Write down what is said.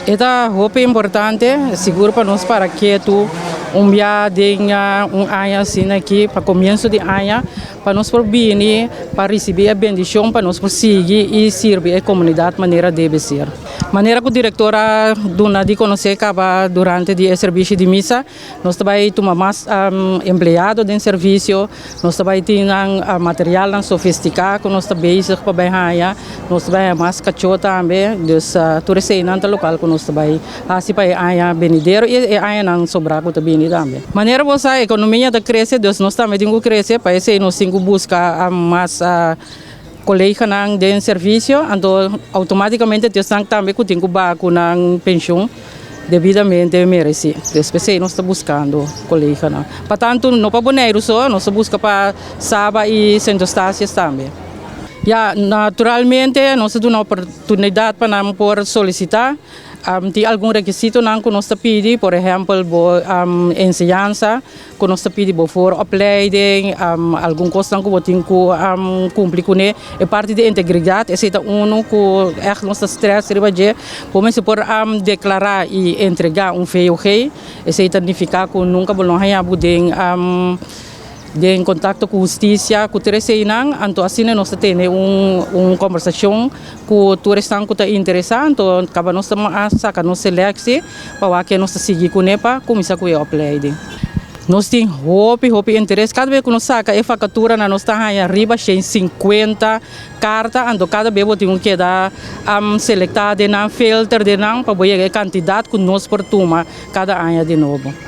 E ta hopi importante, sigur pa nos para ketu un bia den un aña asina aki, pa komienso di aña, pa nos por bini pa risibí e bendishon pa nos por sigui i sirbi e komunidat manera debe ser. Manera ku direktor a duna di konosé kaba durante di e servisio di misa, nos ta bai tuma mas empleado den servisio, nos ta bai tin nan materialnan sofistiká ku nos ta bezig pa bai haña, nos ta bai haña mas kachó tambe, dus tur eseinan ta lokal ku nos ta bai hasi pa e aña benidero i e añanan sobrá ku ta bini tambe. Manera bo sa ekonomia ta krese, dus nos tambe tin ku krese, pa esei nos tin ku buska mas koleganan den servisio, anto outomátikamente tin esnan tambe ku tin ku baha ku nan penshun debidamente meresí. Dus p'esei nos ta buskando koleganan. Pa tantu no pa Boneiru so, nos ta buska pa Saba i Sint Eustatius tambe. Ya, naturalmente nos ta duna oportunidat pa nan por solisitá. Tin algun rekisitonan ku nos ta pidi, por ehèmpel bo enseñansa ku nos ta pidi bo vooropleiding, algun kosnan ku bo tin ku kumpli kuné. E parti di integridat esei ta unu ku ègt nos ta strès riba dje. Bo mester por deklará i entregá un VOG, esei ta nifiká ku nunka bo lo haña bo den. Den kontakto ku hustisia ku tur eseinan, anto asina nos ta tene un un kombersashon ku tur esnan ku ta interesá, anto kaba nos ta saka nos seleksi pa wak ke nos ta sigui kuné pa kuminsá ku e opleiding. Nos tin hopi hopi interes, kada bes ku nos saka e vakaturanan nos ta haña riba 150 karta, anto kada bes bo tin ku keda selektá den nan, filter den nan pa bo yega e kantidat ku nos por tuma kada aña di nobo.